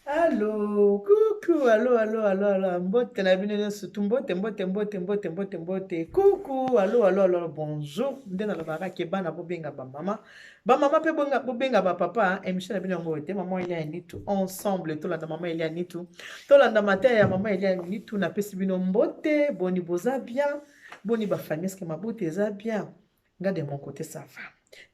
Allo, coucou, allo, allo, allo, allo, mbote na bino nyonso tu, mbote, mbote, mbote, mbote, mbote, mbote, coucou, allo, allo, allo, bonjour. Nde nalobaka ke bana bobenga ba mama, ba mama pe bobenga ba papa, émission na bino yango te, maman Elia Nitu, ensemble tolanda maman Elia Nitu, tolanda mateya ya maman Elia Nitu, napesi bino mbote, boni boza bien, boni ba famille, est-ce que mabote eza bien? Nga de mon côté ça va.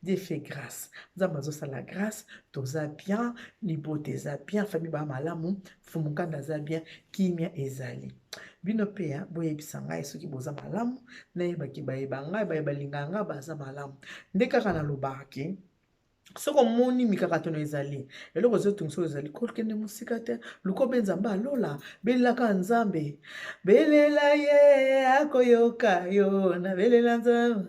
Dieu fait grâce. Nzambe azosala grâce, toza bien, libota eza bien, famille ba malamu, fumukanda aza bien, kimia ezali. Bino pe ya boyebisa ngai soki boza malamu, nayebaki bayeba ngai, baye balinga ngai baza malamu. Nde kaka nalobaka ke soki omoni mikakatano ezali eloko ezotungisa oyo ezali kokende mosika te luka obe nzambe alola belelaka nzambe belela ye akoyoka yo na belela nzambe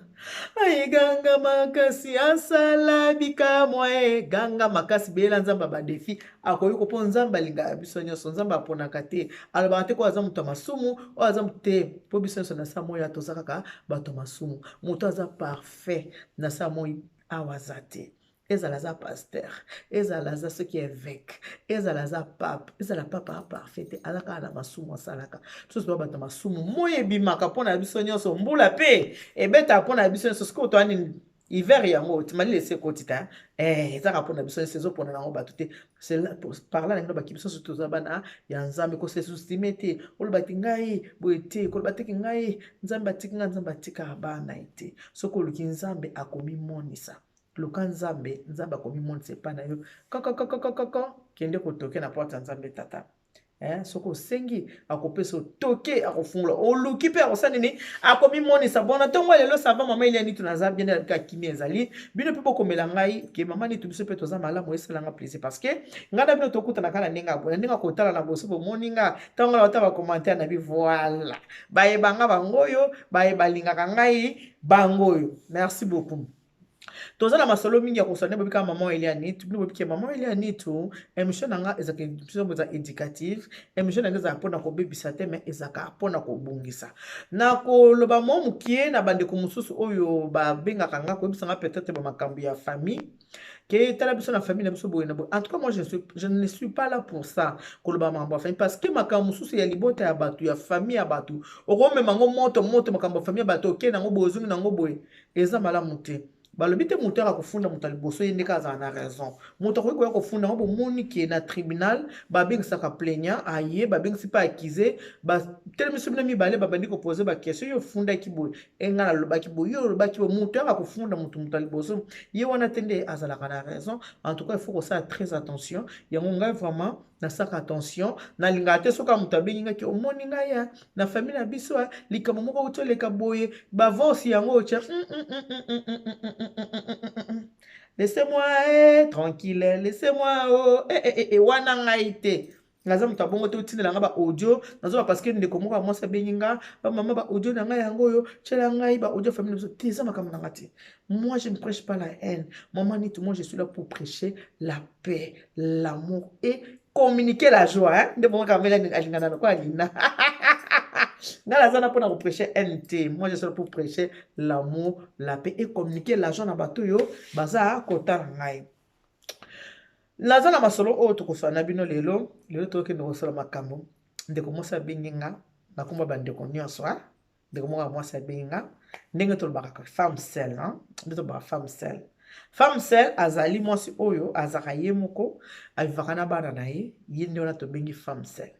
ayeganga makasi asala bikamwa e ganga makasi belela nzambe badefi akoyoka mpo nzambe alingaka biso nyonso nzambe aponaka te alobaka te ko aza moto ya masumu oyo aza moto te mpo biso nyonso na sa moi toza kaka bato ya masumu moto aza parfait na sa moi awa aza te ezala aza pasteur ezala aza soki évêque ezala aza pape ezala pape a parfait te aza kaka na masumu asalaka biso toza bato ya masumu moi ebimaka mpo na biso nyonso mbula mpe ebetaka mpo na biso nyonso sikoyo toa nini hiver yango malili esi ekoti ta eh, ezaka mpo na biso nyonso ezopona nango bato te par là ndenge baki biso nyonso toza bana ya nzambe kose sous-estime te oloba te ngai boye te koloba te ke ngai nzambe atiki ngai nzambe atikaka bana ye te soki oluki nzambe akomimonisa luka nzambe nzambe akomimonisa epai na yo kokokokokoko kende kotoke na porte ya nzambe tata eh, soki osengi akopesa otoke akofungola oluki mpe akosala nini akomimonisa bona ntongo ya lelo sava mama Elia Nitu naza bien nabika kimia ezali bino mpe bokomela ngai ke mama Nitu biso mpe toza malamu esala nga plaisir parce que ngai na bino tokutana kaka na ndenge ya boye na ndenge ya kotala na boso bomoni nga ntango na bata bacommentaire na bi voilà bayeba nga bango oyo baye balingaka ngai bango oyo merci beaucoup toza na masolo mingi ya kosala nde bobika mama Elia Nitu bino bobiki mama Elia Nitu émission na nga ezalaka émission eza éducative émission na nga ezalaka mpona kobebisa te mais ezalaka mpona kobongisa na koloba mwa mokie na bandeko mosusu oyo babengaka nga koyebisa nga peut-être bamakambo ya famille ke tala biso na famille na biso boye na boye en tout cas moi je ne suis pas là pour ça koloba makambo ya famille parce que makambo mosusu ya libota ya bato ya famille ya bato okomema yango moto moto makambo ya famille ya bato okei nango boye ozongi nango boye eza malamu te balobi te moto ayaka kofunda moto ya liboso ye ndeka azala na raison moto akoki koya kofunda yango bomoni ke na tribunal babengisaka plaignant aye babengisi mpe accusé batelemisi bino mibale babandi kopose baquestion yo ofundaki boye e ngai nalobaki boye yo olobaki boye moto ayaka kofunda moto moto ya liboso ye wana te nde azalaka na raison en tout cas il faut kosala très attention yango ngai vraiment nasaka attention nalingaka te soki moto abengi ngai ke omoni ngai ya na famille na biso likambo moko outi oleka boye bavance yango otya laissez-moi eh, tranquille laissez-moi oh, eh, eh, eh, wana ngai te naza moto abongo te otindela nga ba audio nazoba parce que ndeko moko ya mwasi abengi nga bamama ba audio na ngai yango oyo tyela ngai ba audio famille na biso te eza makambo na nga te moi je ne prêche pas la haine maman Nitu moi je suis là pour prêcher la paix l'amour et communiquer la joie hein? nde bongo kamela alingana lokola alina nga naza na mpona koprêcher haine te moi je suis là pour prêcher l'amour la paix et communiquer la joie na bato oyo baza kotala ngai naza na masolo oyo tokosala na bino lelo lelo tokokende kosala makambo ndeko mwasi abengi nga nakomba bandeko nyonso ndeko moko ya mwasi abengi nga ndenge tolobaka femme seule nde tolobaka femme seule femme seule azali mwasi oyo azalaka ye moko avivaka na bana na ye ye nde wana tobengi femme seule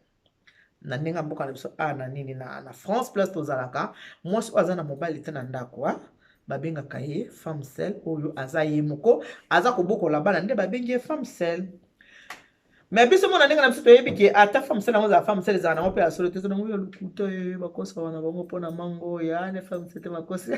na ndenge ya mboka na biso a na nini na France place tozalaka mwasi oyo aza na mobali te na ndako babengaka ye femme seule oyo aza ye moko aza kobokola bana nde babengi ye femme seule mais biso mona ndenge na biso toyebi ke ata femme seule yango ezala femme seule ezala nango mpe ya solo te nango ya lokuta bakosaka na bango mpona mango ya ne femme seule te bakosi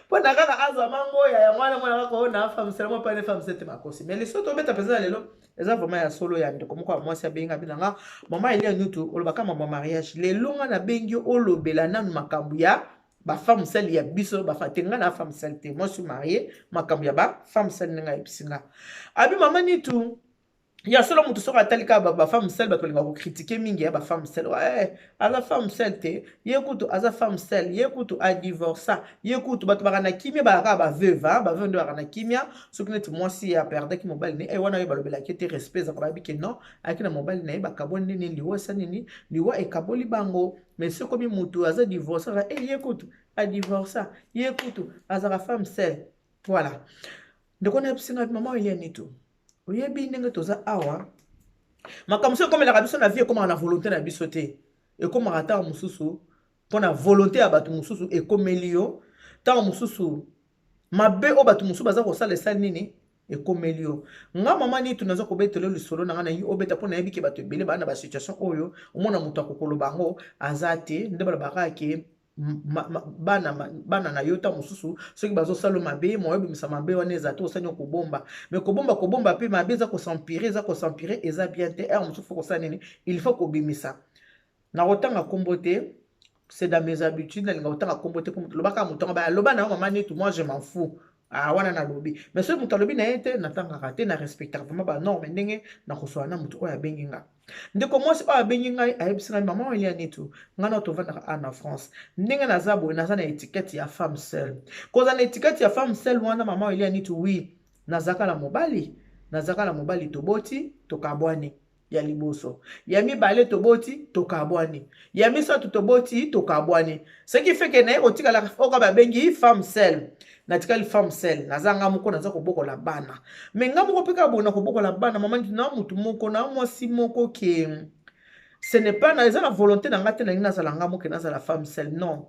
mpona kaka azwa mango ya yango wana mona kaka oyo na femme seule mo mpe ne femme seule te bakosi mais liso tobeta mpenza ya lelo eza vraiment ya solo ya ndeko moko ya mwasi abengi abi na nga mama Elia Nitu olobaka mambo ya mariage lelo nga nabengi yo olobela nanu makambo ya bafemme seule ya biso bafa te nga na femme seule te moi suis mariée makambo ya bafemme seule ndenge ayebisi nga abi mama Nitu. Ya solo, moto soki atali kaka bafemme seule, bato balingaka kocritiquer mingi ya bafemme seule. Aza femme seule te, ye kutu aza femme seule, ye kutu adivorça, ye kutu bato baka na kimia, baka kaka baveuve. Baveuve nde baka na kimia. Soki neti mwasi aperdaki mobali ne, wana oyo balobelaki te, respect ezaka, bayebi ke non, ayaki na mobali na ye, bakabwani nini, liwa esa nini, liwa ekaboli bango. Mais soki omi motu aza divorce kaka, ye kutu adivorça, ye kutu azaka femme seule. Voilà, ndeko nayebisi ngai: "Mama Eliane Nitu, oyebi ndenge toza awa, makambo soki ekomelaka biso na vie, ekomaka na volonté na biso te. Ekomaka ntango mosusu mpo na volonté ya bato mosusu ekomeli yo, ntango mosusu mabe oyo bato mosusu baza kosala esali nini, ekomeli yo." Nga, mama Nitu, naza kobetela lisolo na nga nayi obeta mpo nayebi ke bato ebele baa na basituation oyo. Omona moto akokoloba yango aza te. Nde balobaka ke bana na yo, ta mosusu soki bazosala mabe, moyo obimisa mabe wana eza te. Osani kobomba, mais kobomba, kobomba mpe mabe eza kos'empirer, eza kos'empirer, eza bien te. Heure mosusu faut kosala nini? Il faut kobimisa. Nakotanga nkombo te, c'est dans mes habitudes, nalinga kotanga nkombo te. Mpo lobaka moto yango aloba na yo: "Mama Nitu, moi je m'en fous." Ah, wana nalobi. Mais soki moto alobi na ye te, natangaka te. Na respectaka vraiment banorme ndenge nakosola na moto oyo abengi nga. Ndeko mwasi oyo abengi ngai ayebisi ngai: "Mama Eliane Nitu, ngai na tovandaka a na France. Ndenge naza boye, naza na étiquette ya femme seule. Kozala na étiquette ya femme seule wana, mama Eliane Nitu, oui, nazalaka na mobali, nazalaka na mobali, toboti, tokabwani. Ya liboso, ya mibale toboti, tokabwani, ya misato toboti, tokabwani. Ce qui fait ke naye kotikala oyo babengi femme seule. Natikali femme seule, naza nga moko, naza kobokola bana. Mais nga moko mpe kaka boye na kobokola bana, mama, na mutu moko, na mwasi moko ke ce n'est pas na eza na volonté na nga te. Nalingi nazala nga moko, nazala femme seule? Non,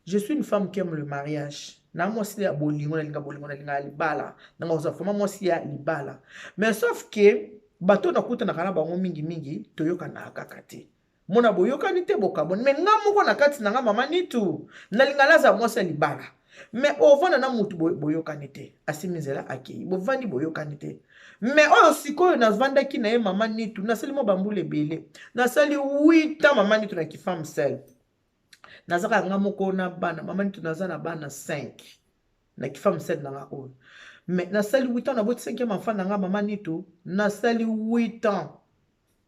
je suis une femme qui aime le mariage. Na mwasi ya bolingo, nalinga bolingo, nalinga ya libala, nanga kozala vraiment mwasi ya libala. Mais sauf ke bato nakutanaka na bango mingimingi, toyokanaka kaka te. Mona boyokani te, bokaboni. Mais nga moko na kati na nga, mama Nitu, nalinga nazala mwasi ya libala. Mais ovanda na mutu, boyokani te, asimi nzela, akei. Bovandi, boyokani te. Mais oyo sikoyo navandaki na ye, mama Nitu, nasali mwa bambula ebele, nasali 8 ans, mama Nitu, na kifemme seule. Naza kaka nga moko na bana. Mama Nitu, naza na bana 5 na kifemme seule na nga oyo. Mais nasali 8 ans, naboti 5e enfant na nga. Mama Nitu, nasali 8 ans,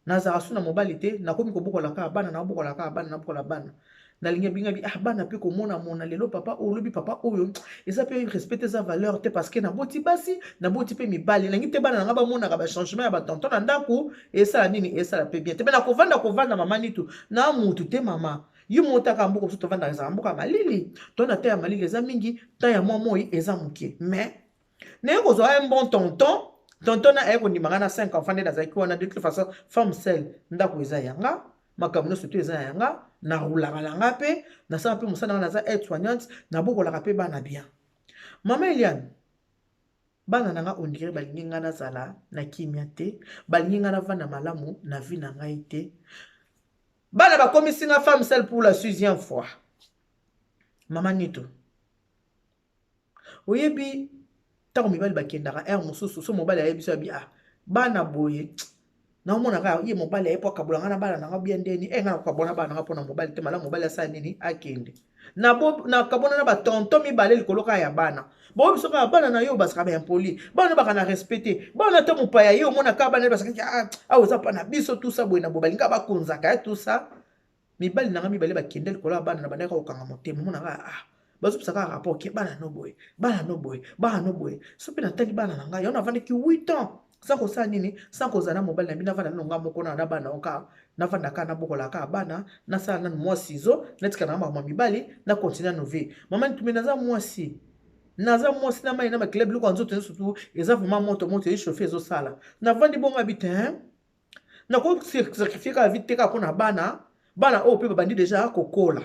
nazalaka so na mobali te. Nakomi kobokola kaka bana, nabokola kaka bana, nabokola bana. Nalingi binga ah, bana mpe komona mona lelo papa oyo, olobi papa oyo, eza mpe respect, eza valeur te, parce que naboti basi, naboti mpe mibali. Nalingi te bana na nga bamonaka bachangement ya batonton na ndako. Esala nini? Esala mpe bien te. Mpe nakovanda, kovanda, mama Nitu, na mutu te. Mama, yo motaka mboka biso tovandaka, ezala mboka ya malili to na te ya malili eza mingi, ta ya mwa moi eza moke. Mais naye kozwa un bon tonton. Tonton na aye kondima nga na 5 enfants nde nazalaki wana. De toute façon, femme seule, ndako eza yanga, makambo nyonso to eza yanga. Narulaka na nga mpe nasala mpe mosala nga, naza aide soignante, nabokolaka mpe bana bien. Mama Eliane, bana na nga, on dirait balingi nga nazala na kimia te, balingi nga navanda malamu na vie na ngai te. Bana bakomisi nga femme seule pour la sixième fois. Mama Nito, oyebi ntango mibali bakendaka, heure mosusu so mobali ayebi so abi: "Ah, bana boye, naomona kaka ye." Mobali aye po akabola nga na bana nanga bien ndeni e nga nakokabona bana nanga mpona mobali te. Malamu mobali asala nini? Akende. Nakabona na batonton mibale likolo kaka ya bana. Boyo biso kaka bana na yo bazalaka baimpolis, bana baka na respect te, bana te mopaya ye omona kaka bana bazalaki: "Ah, awa eza mpa na biso." Tusa boye na boye, balinga bakonzaka ya tusa. Mibali nanga mibale bakende likolo ya bana na bandaki kokanga motema. Omonaka, ah, bazopesa kaka rapport ke bana no boye, bana no boye, bana no boye. So mpe natali bana na ngai yango, navandaki 8 ans sans kosala nini, sans kozala na mobali na bino. Navanda nano nga moko na bana o kaka, navanda kaka, nabokola kaka bana, nasala nanu mwa ciseau, natika nanga makambo ya mibali, na continue nano vie. Mama Ntumbi, naza mwasi, naza mwasi na mai na makila, biloko ya nzoto nyonso tu eza vraiment moto moto, echauffe, ezosala. Navandi bongo, abi te, nakosacrifier kaka vie te kaka mpona bana. Bana oyo mpe babandi déjà kokola.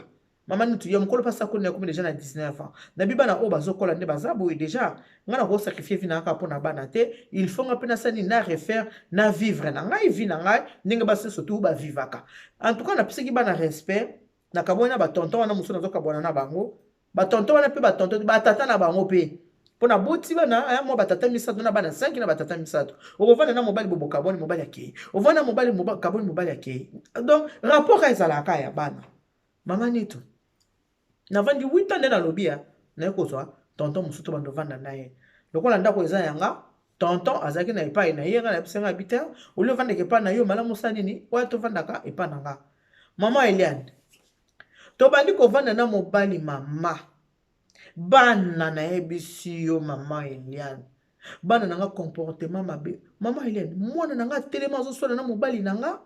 Mama Nitu, ya mokolo mpasi akoli, nakomi déjà na 19 ans. Nabi bana oyo bazokola nde baza boye déjà, ngai nakosacrifier vie na kaka mpona bana te. Il faut nga mpe nasala nini? Na refaire, na vivre na ngai vie na ngai ndenge basi surtout bavivaka. En tout cas, napesaki bana respect. Nakabwani na batonton wana mosusu, nazokabwana na bango batonton wana mpe batonton, batata na bango mpe, mpo na boti bana mwa batata misato na bana 5 na batata misato. Okovanda na mobali, bobokabwani, mobali akei. Ovanda na mobali, kabwani, mobali akei. Donc rapport ezalaka ya bana. Mama Nitu, navandi 8 ans nde nalobi ya naye kozwa tonton mosusu, to bando ovanda na ye lokola ndako eza yanga. Tonton azalaki na epai na ye, ngai nayebisi ngai abi te, olie ovandaka epai na yo malamu, osala nini oya tovandaka epai na nga. Mama Eliane, tobandi kovanda na mobali, mama bana, nayebisi yo, mama Eliane, bana na nga comportement mabe. Mama Eliane, mwana na nga atelemi, azoswana na mobali na nga.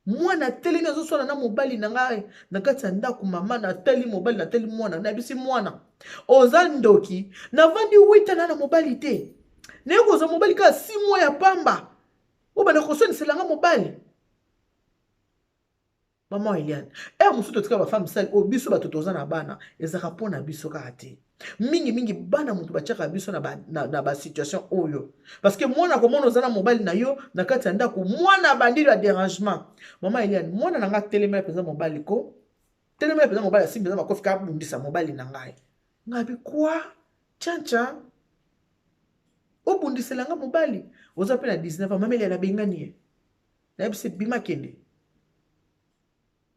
Mwana atelemi, azoswana na mobali na ngai na kati ya ndako. Mama, natali mobali, natali mwana, nayebisi mwana: "Oza ndoki. Navandi wita na mobali te, naye kozwa mobali kaka 6 mois ya pamba, oyo banda koswanisela nga mobali." Mama Eliane, heure mosusu totika bafemme seules oyo, biso bato toza na bana, ezalaka mpo na biso kaka te. Mingimingi bana moto batiaka biso na basituation oyo, parce que mwana komona oza na mobali na yo na kati ya ndako, mwana abandeli ya dérangement. Mama Eliane, mwana na nga telemela mpenza mobali ko telemela mpenza mobali, asimbi mpenza makofi, kabundisa mobali na ngai. Ngai bi kwa tchancha, obundisela nga mobali, oza mpe na 19 ans. Mama Eliane, abengani ye, nayebisi: "Bima, kende."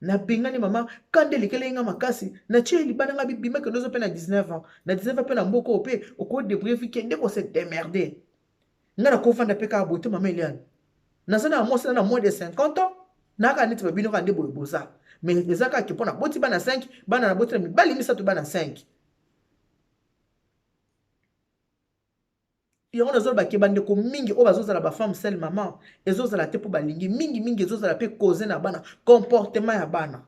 Nabengani mama, kanda elekeli nga makasi, natie libanda. Nga bibima, kende, oza mpe na 19 ans, na 19 ans mpe na mboka oyo mpe okodébrouiller fi, kende kose démerder. Nga nakovanda mpe kaka boye te. Mama Eliane, naza na mwasi na moins de 50 ans, nayaka neti babino kaka nde boye boza, mais eza kaka ke mpo naboti bana 5, bana naboti na mibali misato, bana 5. Yango nazoloba ke bandeko mingi oyo bazozala bafemme seule, mama, ezozala te mpo balingi mingimingi, ezozala mpe cause na bana, comportement ya bana.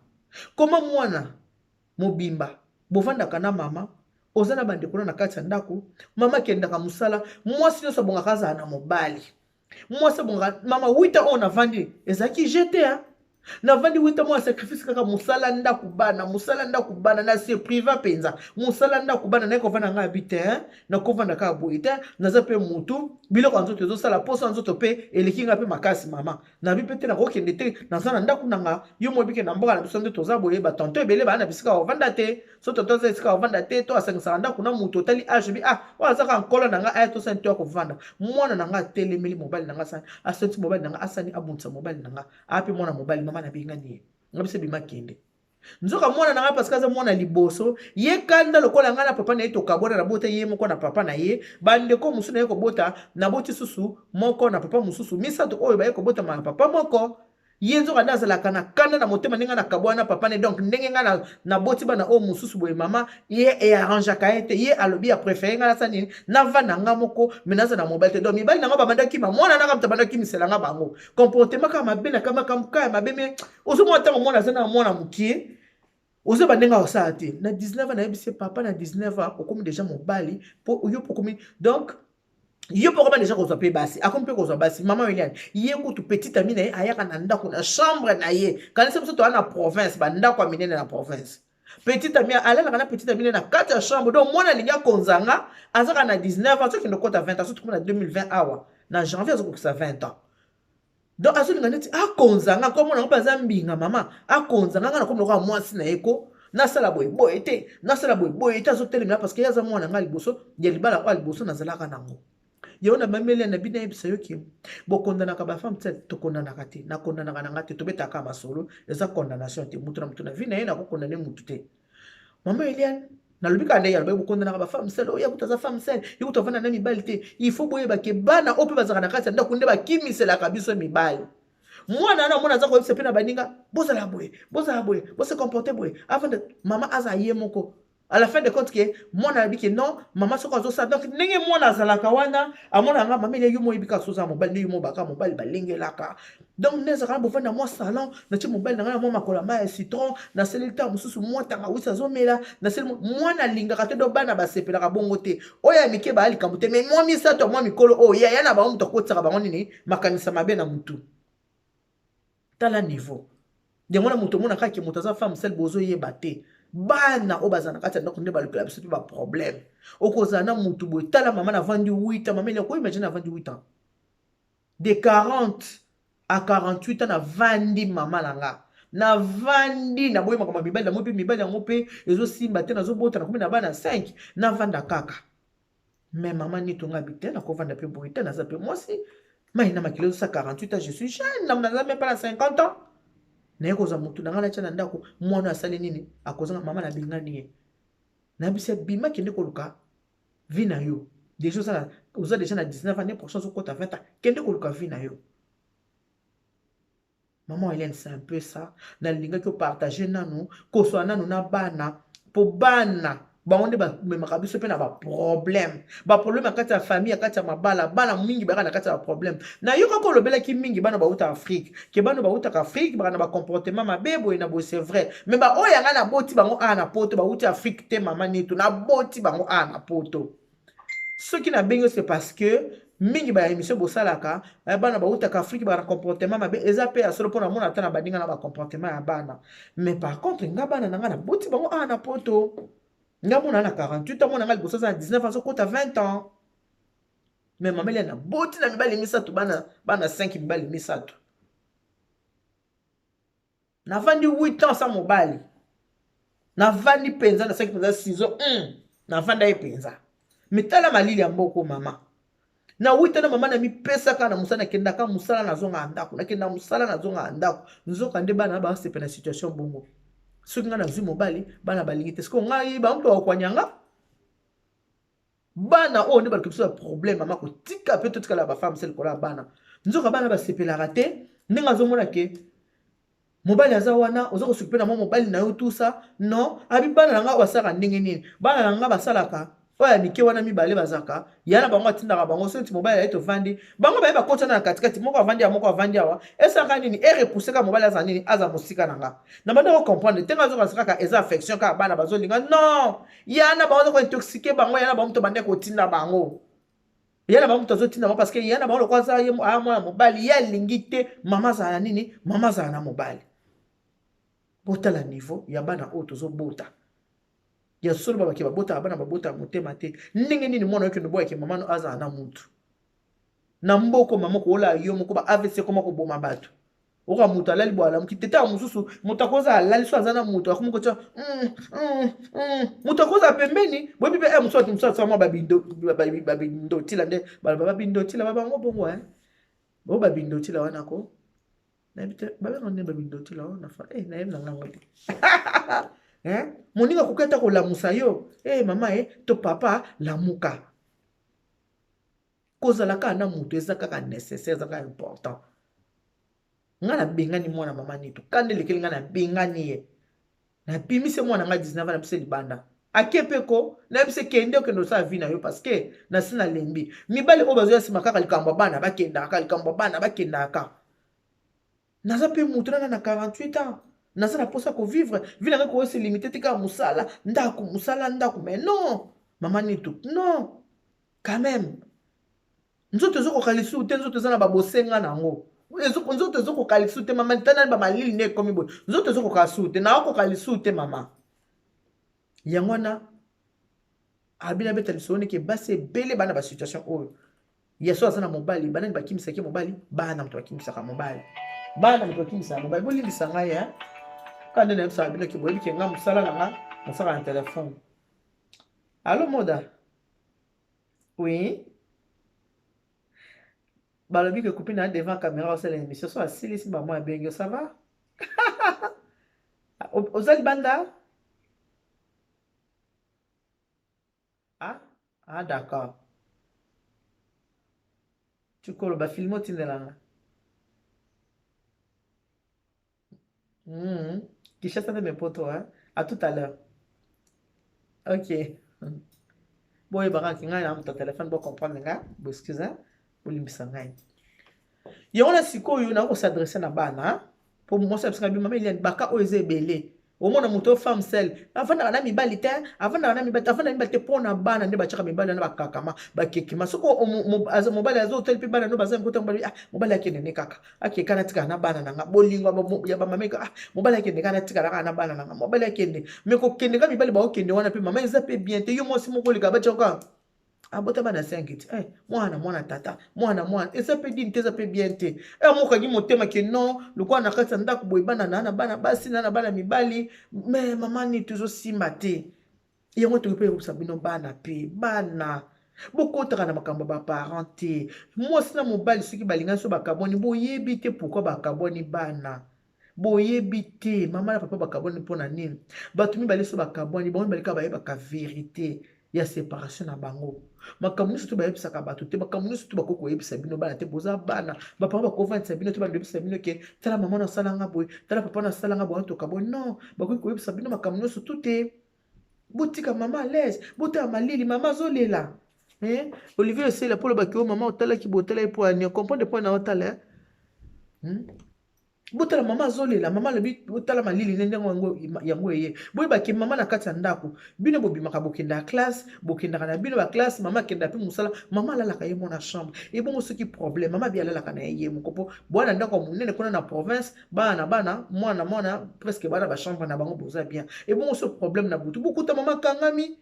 Koma mwana mobimba bovandaka na mama, oza na bandeko na kati ya ndako, mama akendaka mosala. Mwasi nyonso abongaka azala na mobali. Mwasi abongaka, mama, wita oyo navandi ezalaki jete, navandi wita mwa sacrifice kaka mosala ndako bana, mosala ndako bana, na se priver mpenza mosala ndako bana. Naye kovanda, ngai abi te, nakovanda kaka boye te. Naza mpe mutu, biloko ya nzoto ezosala poso ya nzoto mpe eleki ngai mpe makasi. Mama, nabi mpe te, nakokende te, naza na ndako na nga. Yo moyebi ke na mboka na biso nde toza boye, batonton ebele baa na bisika kovanda te. So tonton aza esika kovanda te, to asangisaka ndako na mutu otali age bi, ah, oyo aza kaka nkolo na ngai, aya tosani to ya kovanda. Mwana na ngai atelemeli mobali na ngai, asani asoti mobali na ngai, asani abundisa mobali na ngai, ape mwana mobali. Mama, nabengani ye, nga biso: "Ebima, kende." Nzoka mwana na ngai, parce que aza mwana liboso, ye kanda lokola ngai na papa na ye tokabwana, nabota ye moko na papa na ye. Bandeko mosusu na ye kobota, naboti susu moko na papa mosusu, misato oyo baye kobotama na papa moko. Ye nzoka nde azalaka na kanda na motema ndenge nakabwana na papa ne. Donc ndenge ngai naboti bana oyo mosusu boye, mama, ye earrangeaka ye te. Ye alobi apréféré ngai nasala nini, navanda nga moko, me naza na mobali te. Donc mibali na nga babandaki ma mwana nanga moto abandaki misela nga bango, comportement kaka mabe na makambo kaka ya mabe. Me ozomona ntango mwana aza na mwana mokie, ozoyeba ndenge akosala te. Na 19 ans, nayebisi papa, na 19 ans okomi déjà mobali, mpo yo mpo okomi, donc yo mpo okoma déjà kozwa mpe basi, akomi mpe kozwa basi. Mama Eliane, ye kutu petit ami na ye ayaka na ndako, na chambre na ye. Kanisa biso toza na province, bandako ya minene na province, petit ami alalaka na petit ami na kati ya chambre. Donc mwana alingi akonzanga, azaka na 19 ans, azokende okota 20 ans, soki na 2020 awa na janvier azokokisa 20 ans. Donc azolinga neti akonzanga, komona ngo mpe aza mbinga. Mama, akonzanga nga, nakomi lokola mwasi na ye ko nasala boye boye te, nasala boye boye te. Azotelemela parce que ye aza mwana nga liboso ya libala oyo liboso nazalaka nango. Yango na bameli na bino, ayebisa yo ke bokondanaka bafemme te, tokondanaka te, nakondanaka na nga te, tobetaka masolo, eza condamnation te. Mutu na mutu na vie na ye, nakokondane mutu te. Mama Eliane, nalobi kaka ndenge alobi, bokondanaka bafemme seule oyo, yakuta aza femme seule, ye kutu avanda na mibali te. Il faut boyeba ke bana oyo mpe bazalaka na kati ya ndako nde bakimiselaka biso mibali. Mwana wana mwana aza koyebisa mpe na baninga: "Bozala boye, bozala boye, bose comporte boye." Avanda, mama aza ye moko. À la fin de compte ke mwana alobi ke non, mama soko azosala, donc ndenge mwana azalaka wana, amona nga, mama, yo moyebi kaka soza mobali nde yo mo baka mobali balengelaka. Donc nde ezalaka na bovanda mwa salon, natie mobali na ngai na mwa makolo ya mai ya citron, nasaleli ntango mosusu mwa tangawisi azomela, nasali. Mwana alingaka te. Do bana basepelaka bongo te. Oyo ya mike baya likambo te, mais mwa misato ya mwa mikolo oyo yaya na bango, moto akotisaka bango nini, makanisa mabe na mutu. Tala niveau yango na moto omona kaka moto aza femme seule, bozoyeba te. Bana oyo bazala na kati ya ndako nde balukela biso mpe baproblème. Okozala na mutu boye, tala mama, navandi 8 ans. Mama eloko, imagine, navandi 8 ans, de 40 à 48 ans navandi. Mama na nga, navandi, naboyi makambo ya mibali yango mpe mibali yango mpe ezosimba te. Nazobota, nakomi na bana 5, navanda kaka. Mais mama, nitonga bi te, nakovanda mpe boye te. Naza mpe mwasi mai na makili ezosa 48 ans, je suis jeune, naza même pas na 50 ans. Naye kozwa motu na ngai, natya na ndako. Mwana asali nini, akozanga. Mama, nabengani ye, nayebisi: "Bima, kende koluka vie na yo." Déjà oza déjà na 19 année prochaine ozokota 20 ans, kende koluka vie na yo. Maman Hélène, c'est un peu ça. Nalingaki opartage nanu, koswa nanu na bana, mpo bana bango nde bamemaka biso mpe na baproblème, baproblème ya kati ya famille, ya kati ya mabala. Bana mingi bayaka na kati ya baproblème. Nayokaki olobelaki mingi bana bauta Afrique, ke bana bautaka Afrique baka na bacomportement mabe boye na boye. C'est vrai, mais baoyo yanga naboti bango awa na Poto, bauti Afrique te. Mama Nitu, naboti bango awa na Poto. Soki nabengi, c'est parce que mingi ba émission bosalaka, bana bautaka Afrique baka na comportement mabe. Eza mpe ya solo, mpo namona ata na baninga na bacomportement ya bana. Mais par contre, nga bana na nga naboti bango awa na Poto. Nga mona na 48 ans, mona nga liboso aza na 19 ans, azokota 20 ans. Mais mama Eliane, naboti na mibali misato, bana 5, mibali misato. Navandi 8 ans sa mobali. Navandi mpenza, nasalaki mpenza ciseau, navanda ye mpenza. Mais tala malili ya mboko, mama. Na 8 ans, mama, na mipesaka na mosala. Nakendaka mosala, nazonga ya ndako, nakenda mosala, nazonga ya ndako. Nzoka nde bana basepe na situation bongo. Soki ngai nazwi mobali, bana balingi te. Sikoyo ngai, bango mpe bakokwanyanga. Bana oyo nde baluki biso ya problème. Mama, kotika mpe totikala bafemme se likolo ya bana. Nzoka bana basepelaka te ndenge azomona ke mobali aza wana, oza kosukipe na mwa mobali na yo, tout ça. Non, abi bana na nga basalaka ndenge nini? Bana na nga basalaka oyo ya mike wana mibale, bazalaka ya na bango, atindaka bango. Soki mobali aye, tovandi, bango baye bakotana na katikati, moko avandi awa, moko avandi awa. Esalaka nini? Erepousse kaka mobali aza nini, aza mosika na nga. Na banda kocomprendre te, nga azokanisa kaka eza affection, kaka bana bazolinga. Non, ya na bango aza kointoxiquer bango. Ya na bango moto bande kotinda bango, ya na bango moto azotinda bango, parce que ya na bango lokwa aza ye aya mwana mobali, ye alingi te mama azala na nini, mama azala na mobali. Botala niveau ya bana oyo tozobota. Ya solo, babaki babotaka bana, babotaka motema te. Ndenge nini mwana okende boyake mama no azala na mutu na mboko? Mama, koolala yo moko, ba AVC ekoma koboma bato. Oka moto alali bo alamuki te. Ntango mosusu moto akozala alali, so aza na moto, akomi kotia moto akozala pembeni. Boyebi mpe mosusu, bato mosusu asala mwa babindotila, nde baloba babindotila babango bongo, bo babindotila wana ko nayebi te babenga nde babindotila wana. Fa nayebi na ngango te. Moninga akoki ata kolamusa yo: "Mama to papa, lamuka." Kozala kaka na moto eza kaka nécessaire, eza kaka important. Ngai nabengani mwana mama Nitu, kanda elekeli ngai, nabengani ye, nabimise mwana ngai 19, na biso libanda. Ake mpe ko nayebisi: "Kende, okende osala vie na yo, parce que nasi nalembi mibali oyo bazoya nsima kaka likambo ya bana, bakendaka likambo ya bana, bakendaka." Naza mpe motu nana na 48 ans, naza na mposa kovivre vie na ngai, koyose limite te kaka mosala, ndako, mosala, ndako. Mais non, mama Nitu, non, quand même nzoto ezokoka lisusu te. Nzoto eza na babosenga na yango, nzoto ezokoka lisusu te. Mama, tanani bamalili nde ekomi boye, nzoto ezokoka lisusu te, naokoka lisusu te, mama. Yango wana abina beta lisolo ndeke basi ebele bana basituation oyo ya so aza na mobali, banani bakimisaki mobali? Bana moto bakimisaka mobali, bana moto bakimisaka mobali. Bolimbisa ngai, kaka nde nayebisaka bino ke boyebi ke nga mosala na nga, nasalaka na telefone. Allo, Moda? Oui, balobi ke copine na devant caméra, osala émission. So asilisi bamwa, abengi yo. Ça va? Oza libanda? Ah, ah, d'accord. Tikolo bafilme otindelanga. Kinshasa nde mepoto, hein? À tout à l'heure. Ok. Boyebaka ki ngai na moto ya telefone, bocomprendre nga, boexcuse, bolimbisa ngai. Yango na sikoyo nakos'adresser na bana, mpo mwasi abisaka bi mama Eliane, baka oyo eza ebele. Omona moto oyo femme seule, avandaka na mibali te, avandaka na mibali te, avandaka na mibali te. Mpo na bana nde batiaka mibali wana, bakakama, bakekema. Soki mobali azotali mpe bana no baza mikota, mobali, ah, mobali akende ne kaka, akeka, natikala na bana na nga. Bolingo ya bamama, ah, mobali akende kaka, natikala kaka na bana na nga. Mobali akende, mais kokende ka mibali baokende wana mpe, mama, eza mpe bien te. Yo mwasi moko oleka, batiaka abota bana 5 ti mwana, mwana tata, mwana, mwana, eza mpe dini te, eza mpe bien te. Mokangi motema ke non, lokola na kati ya ndako boye, bana na bana basi na bana mibali, mais mama nini, tozosimba te. Yango toki mpe ekobisa bino bana mpe bana, bokotaka na makambo ya baparent te. Mwasi na mobali soki balingani, so bakabwani, boyebi te pourquoi bakabwani. Bana, boyebi te mama na papa bakabwani mpona nini. Bato mibale so bakabwani, bango mibale kaka bayebaka vérité. ya separation na bango. Makambo nyonso to bayebisaka bato te, makambo nyonso to bakoki koyebisa bino bana te. Boza bana, bapapa bakovandisa bino te, bandobisa bino ke tala mama na asala nga boye, tala papa na asala nga boye, antoka boye. Non, bakoki koyebisa bino makambo nyonso tu te. Botika mama à l'aise, botala malili, mama azolela. Eh? Olivier Esela mpo olobaki o mama otalaki boye, otalaki mpo ani comprendre mpo na otala eh? Botala mama azolela, mama alobi botala malili nde ndenge yango, yango eye. Boyebake mama na kati ya ndako, bino bobimaka bokendaka classe, bokendaka na bino ba classe, mama akendaka mpe mosala, mama alalaka ye mona chambre. Ebongo soki problème, mama abi alalaka na ye ye moko mpo bwana ndako ya monene kuna na province, bana na bana, mwana na mwana, presque bana ba chambre na bango boza bien. Ebongo so problème na butu, bokuta mama akangami,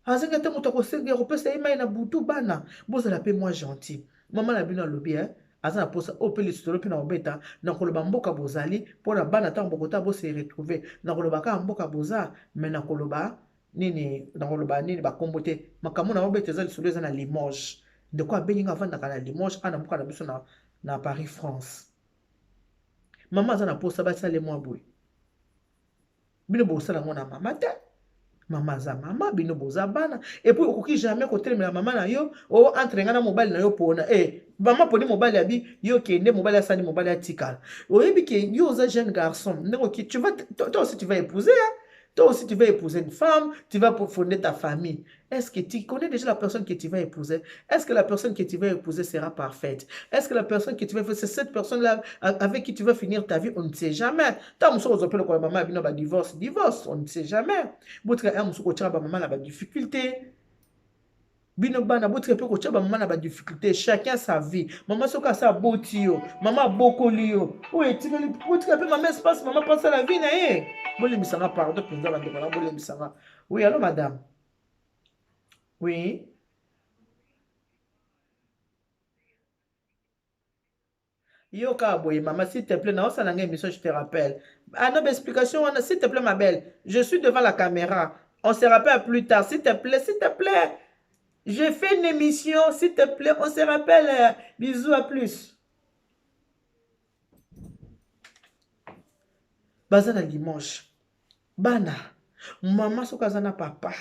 azangi ata moto akosenga ya kopesa ye mai na butu. Bana bozala mpe mwa gentil. Mama na bino alobi eh, aza na posa oyo mpe lisolo mpe na kobeta na koloba mboka bozali mpo na bana ntango bokota bose retrouver na koloba kaka mboka boza me na koloba nini, na koloba nini bakombo te. Makambo na obeta eza lisolo eza na Limoges. Ndeko abengi nga avandaka na Limoges, ana mboka na biso na Paris France. Mama aza na posa basale mwa boye, bino bosala yango na mama te. Mama aza mama, bino boza bana. Et puis okoki jamais kotelemela mama na yo o entre nga na mobali na yo pona eh mama poni mobali abi yo kende, mobali asali, mobali atikala. Oyebi ke yo oza jeune garçon, ndenge oki tu vas, toi aussi tu vas épouser hein? Toi aussi tu vas épouser une femme, tu vas fonder ta famille. Est-ce que tu connais déjà la personne que tu vas épouser? Est-ce que la personne que tu vas épouser sera parfaite? Est-ce que la personne que tu vas épouser, c'est cette personne-là avec qui tu vas finir ta vie? On ne sait jamais. Tant que nous appelons maman, bino ba divorce, divorce, on ne sait jamais. Botika ya musu kotia ba maman na ba difficulté. Bino bana botika pe kotia ba maman na ba difficulté. Chacun sa vie. Maman soka sa boti yo, maman bokoli yo. Oyo etikali botika pe maman espace, maman passe la vie na ye. Bolimbisanga pardon penza bandeko na bolimbisanga. Oui, allô madame. Oui. Yoka boye maman, s'il te plaît, na osala nga émission, je te rappelle. Ah non, explication wana, s'il te plaît ma belle, je suis devant la caméra. On se rappelle plus tard, s'il te plaît, s'il te plaît. Je fais une émission, s'il te plaît, on se rappelle. Bisous, à plus. Baza na dimanche. Bana, mama soki aza na papa,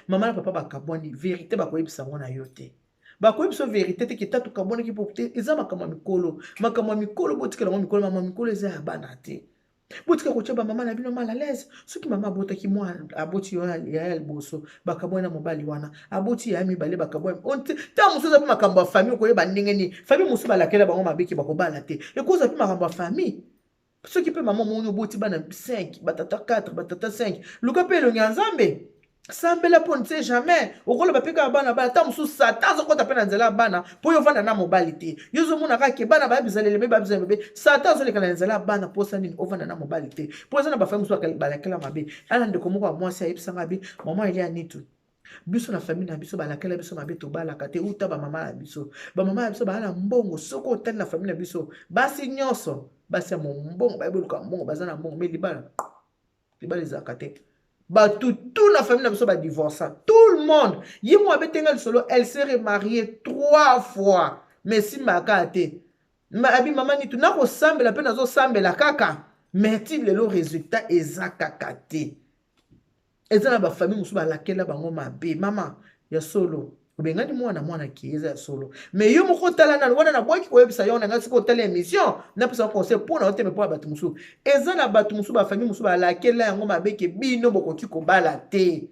mama na papa bakabwani, vérité bakoyebisa yango na yo te. Bakoyebisa vérité te ke tatu kabwanaki po te, eza makambo ya mikolo. Makambo ya mikolo botikela yango mikolo, makambo ya mikolo eza ya bana te. Botika kotia ba mama na bino mal à l'aise. Soki mama abotaki mwana, aboti yo ya liboso, bakabwani na mobali wana, aboti ya mibale, bakabwani. Ntango mosusu eza mpe makambo ya famille, okoyeba ndenge nini. Famille mosusu balakela bango mabe ke bakobala te. Ekozala mpe makambo ya famille. Soki mpe mama omoni oboti bana 5, batata 4, batata 5, luka mpe elongi ya Nzambe. Sambela mpo ne sait jamais. Okoloba mpe kaka bana bana, ntango mosusu Satan azokɔta mpe na nzela ya bana mpo yo ovanda na mobali te. Yo ozomona kaka ke bana baya bizaleli mabe, baya bizaleli mabe. Satan azoleka na nzela ya bana mpo osala nini? Ovanda na mobali te. Mpo eza na bafamille mosusu balakela mabe. Ala ndeko moko ya mwasi ayebisanga abi, mama Elia Nitu, biso na famille na biso balakela biso mabe, tobalaka te uta ba mama na biso. Ba mama na biso baa na mbongo. Soki otali na famille na biso, basi nyonso, basi ya mombongo, bayebi koluka mbongo, baza na mbongo, mais libala, libala ezalaka te. Bato tout na famille na biso ba divorça, tout le monde. Ye mo abetenga lisolo, elle s'est remariée 3 fois, mais simbaka te. Abi mama Nitu, nakosambela mpe nazosambela kaka, mais ti lelo résultat eza kaka te. Eza na ba famille mosusu balakela bango mabe. Mama ya solo obengani mwana, mwana ki eza ya solo, mais yo moko otala nanu wana. Nabwaki koyebisa yo na ngai, soki otala émission napesa conseil mpo na yo te, mais mpo ya bato mosusu. Eza na bato mosusu, bafamille mosusu balakela yango mabe ke bino bokoki kobala te,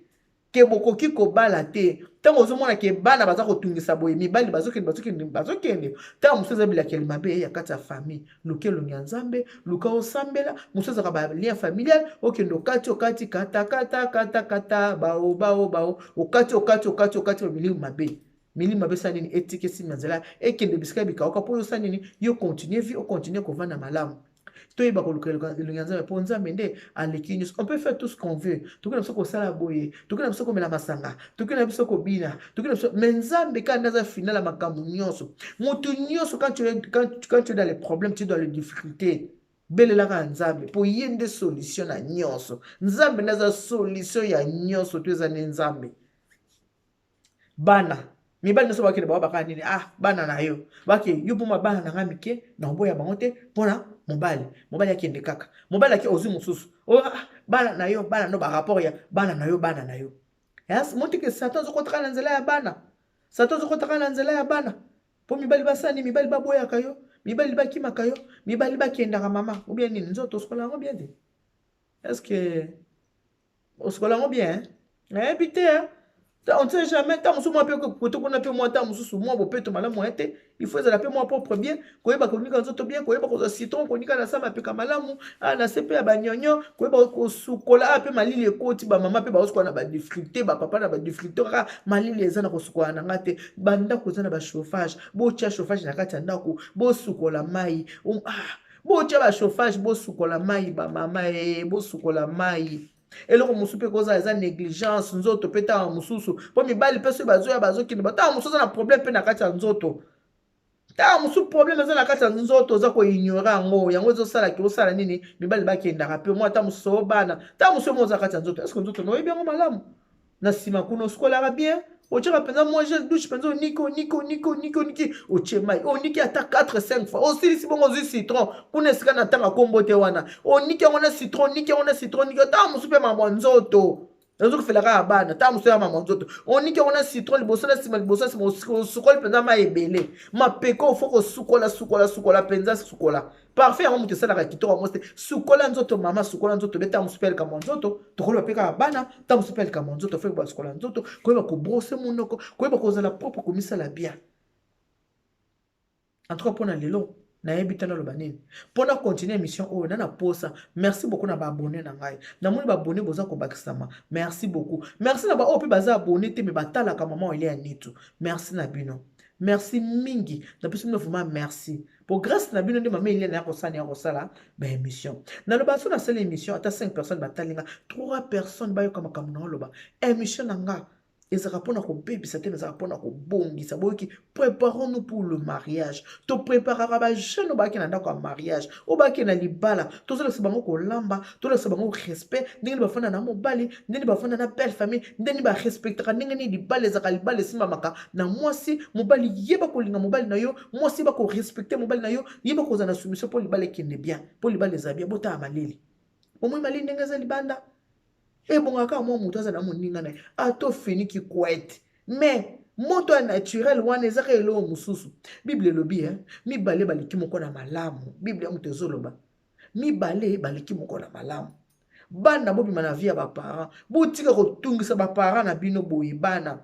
ke bokoki kobala te. Ntango ozomona ke bana baza kotungisa boye, mibali bazokende, bazokende, bazokende, ntango mosusu eza bilakeli mabe ya kati ya famille. Luka elongi ya Nzambe, luka osambela. Mosusu ezalaka ba lien familial, okende okati, okati, kata kata kata kata, bao bao bao, okati okati okati okati, ba milimo mabe. Milimo mabe esala nini? Etiki esimba nzela, ekende bisika bikauka mpo osala nini? Yo continue vie, ocontinue kovanda malamu. Toyeba koluka elongi ya Nzambe, mpo Nzambe nde aleki nyonso. On peut faire tout ce qu'on veut, tokoki na biso kosala boye, tokoki na biso komela masanga, tokoki na biso kobina, tokoki na biso, mais Nzambe kaka nde aza final ya makambo nyonso. Motu nyonso, quand tu es dans les problèmes, tu es dans les difficultés, belelaka ya Nzambe, mpo ye nde solution na nyonso. Nzambe nde aza solution ya nyonso, to eza nde Nzambe. Bana mibali nyonso bakende bango bakala nini? Ah, bana na yo bake yo mpoma bana na ngai mike na oboya bango te mpona mobali. Mobali akende kaka, mobali ake ozwi mosusu. Oh, ah, bana na yo, bana no, barapport ya bana na yo, bana na yo. Motike Satan azokotaka na nzela ya bana, Satan azokotaka na nzela ya bana mpo mibali basani, mibali baboyaka yo, mibali bakimaka yo, mibali bakendaka. Mama, ou bien nini? Nzoto osukola yango bien te? Est ce que osukola yango bien? Nayebi te, on ne sait jamais. Ntango mosusu mwa mpe kote kuna mpe mwa ntango mosusu mwa bopeto malamu ya te. Il faut ezala mpe mwa propre bien, koyeba konika nzoto bien, koyeba kozwa citron, konika na sa mapeka malamu, na se mpe ya banyonyo, koyeba kosukola. A mpe malili ekoti, bamama mpe baosukola na badifficulté, bapapa na badifficulté kaka. Malili eza na kosukola na nga te. Bandako eza na bachauffage, botia chauffage na kati ya ndako, bosukola mai. Ah, botia bachauffage, bosukola mai. Bamama e, bosukola mai. Eloko mosusu mpe kozala eza négligence nzoto mpe. Ntango mosusu mpo mibali mpe soki bazoya, bazokende, ntango mosusu eza na problème mpe na kati ya nzoto. Ntango mosusu problème eza na kati ya nzoto, oza koignorer yango, yango ezosalaki osala nini? Mibali bakendaka mpe mwa ntango mosusu obana, ntango mosusu mo oza kati ya nzoto. Est-ce nzoto na oyebi yango malamu? Na nsima kuna osukolaka bien, otiaka mpenza mwa gel douche mpenza, oniki, oniki, oniki, oniki, oniki, otie mai, oniki ata 4 5 fois, osilisi bongo, ozwi citron kuna esika na ntanga kombo te wana, oniki yango na citron, oniki yango na citron, oniki. Ntango mosusu mpe mamwa nzoto ezokofela kaka bana. Ntango mosusu ya mamwa nzoto, oniki yango na citron, liboso na nsima, liboso na nsima, osukoli mpenza mai ebele. Mapeka ofo kosukola, sukola, sukola mpenza, sukola parfait. Yango moto esalaka kitoko yango te. Sukola nzoto, mama, sukola nzoto. Be ntango mosusu mpe likambo ya nzoto, tokoloba mpe kaka bana. Ntango mosusu mpe likambo ya nzoto, faut basukola nzoto, koyeba kobrosser monoko, koyeba kozala propre, komisala bien. En tout cas, mpona lelo nayebi te naloba nini mpona continuer émission oyo na posa. Merci beaucoup na baabonnés na ngai. Namoni baabonnés boza kobakisama, merci beaucoup. Merci na baoyo mpe baza abonné te, me batalaka mama Elia Nitu. Merci na bino, merci mingi. Napesi bino vraiment merci po grâce na bino nde mama Elia naya kosala, ya kosala baémission. Naloba so nasala émission, ata 5 personnes batali nga, 3 personnes bayoka makambo na oloba. Émission na nga ezalaka mpona kobebisa te, ezalaka mpona kobongisa. Boyoki? Préparons-nous pour le mariage. Topréparaka bajeune oyo bayaki na ndako ya mariage, oyo bayaki na libala. Tozolakisa bango kolamba, tolakisa bango respect, ndenge nini bafanda na mobali, ndenge nini bafanda na belle famille, ndenge nini barespectaka, ndenge nini libala ezalaka, libala esimbamaka na mwasi mobali. Yeba kolinga mobali na yo, mwasi yeba korespecter mobali na yo, yeba kozala na soumission mpo libala ekende bien, mpo libala eza bien. Botala malili, omoi malili ndenge eza libanda, ebongaka kaka mwa moto aza na moninga na ye, ata ofiniki couette, mais moto ya naturel wana ezaka eloko mosusu. Bible elobi mibale baleki moko na malamu. Bible ya moto ezoloba mibale baleki moko na malamu. Bana, bobima na vie ya baparent, botika kotungisa baparent na bino boye. Bana,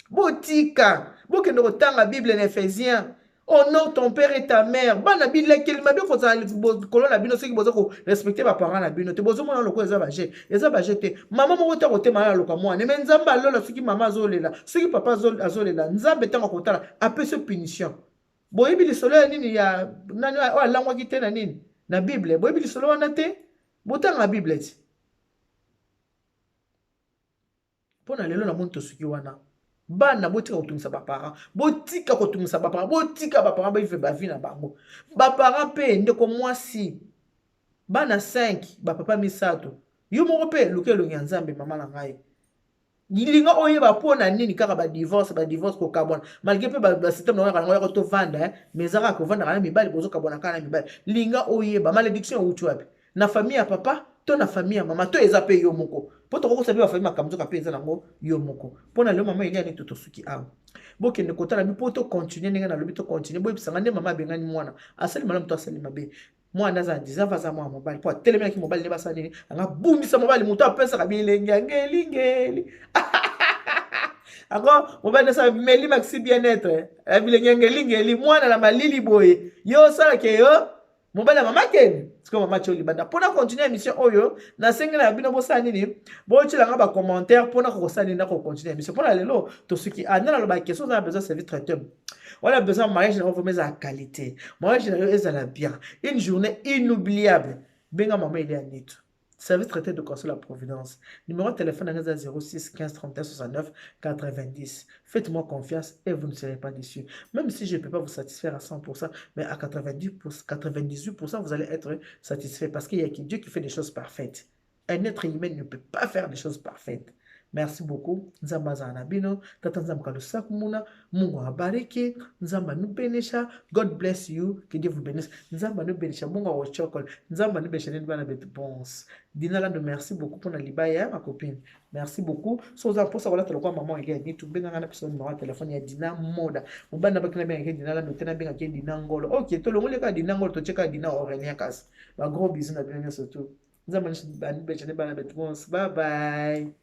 botika, bokende kotanga Bible na Éphésiens: honore ton père et ta mère. Bana, bilekeli mabe kozala likolo na bino soki boza korespecter baparent na bino te. Bozomona lokola eza baje, eza baje te. Mama moko te akotema na loka mwana, me Nzambe alola soki mama azolela, soki papa azolela, Nzambe ntango akotala apesi punition. Boyebi lisolo ya nini, ya nani oyo alangwaki te na nini na Bible? Boyebi lisolo wana te? Botanga Bible ti. Mpo na lelo namoni tosuki wana. Bana, botika kotungisa baparent, botika kotungisa baparent, botika baparent bavivre bavie na bango. Baparent mpe, ndeko mwasi, bana 5, bapapa misato, yo moko mpe luka elongi ya Nzambe. Mama na ngai, linga oyeba mpo na nini kaka badivorce, badivorce, kokabwana, malgré mpe basystème na yango yako tovanda, mais eza kaka kovandaka na mibali, bozokabwana kaka na mibali. Linga oyeba malédiction euti wapi, na famille ya papa to na famille ya mama, to eza mpe yo moko, mpo tokokosa mpe bafamille makambo, nzoka mpe eza nango yo moko. Mpo na lelo, mama Elia neti tosuki awa. Bokende kotala bi mpo tocontinuer ndenge nalobi, tocontinuer. Boyebisanga nde mama abengani mwana, asali malamu to asali mabe? Mwana aza na 19, aza mwana mobali, mpo atelemelaki mobali nde basala nini? Anga bundisa mobali, moto apesaka bilenge ya ngelingeli ango. Mobali nasala meli maxi bien-être, bilenge ya ngelingeli. Mwana na malili boye, yo osalaka yo mobali ya mama, kende sikoyo mama tio libanda. Mpona continuer émission oyo, nasengeli na bino bosala nini? Botielanga bacommentaire mpona kokosala nini na kocontinuer émission. Mpona lelo tosuki ande. Naloba question: oza na besoin service traiteur wana, besoin mariage na yo vraiment ezala qualité, mariage na yo ezala bien, une journée inoubliable, benga mama Elia Nitu, service traiteur de conseil la Providence. Numéro de téléphone 06 15 31 69 90. Faites-moi confiance et vous ne serez pas déçus. Même si je ne peux pas vous satisfaire à 100%, mais à 90%, 98%, vous allez être satisfait parce qu'il y a que Dieu qui fait des choses parfaites. Un être humain ne peut pas faire des choses parfaites. Merci beaucoup. Nzambe azala na bino. Tata Nzambe kalusaku muna. Mungu awabariki. Nzambe anubenisha. God bless you. Que Dieu vous bénisse. Nzambe anubenisha. Mungu awochokol. Nzambe anubenisha nini bana betu bons. Dina Lando, merci beaucoup pour na libaya, ma copine. Merci beaucoup. So oza mposa kolata lokola maman Ege Nitu, benga nga na biso numéro ya téléphone ya Dina Moda. Mobali na baki na benga ke Dina Lando te na benga ke Dina Ngolo. OK, tolongoli kaka Dina Ngolo, totie kaka Dina Aurélien kasi. Ba gros bisous na bino nyonso tout. Nzambe anubenisha nini bana betu bons. Bye bye.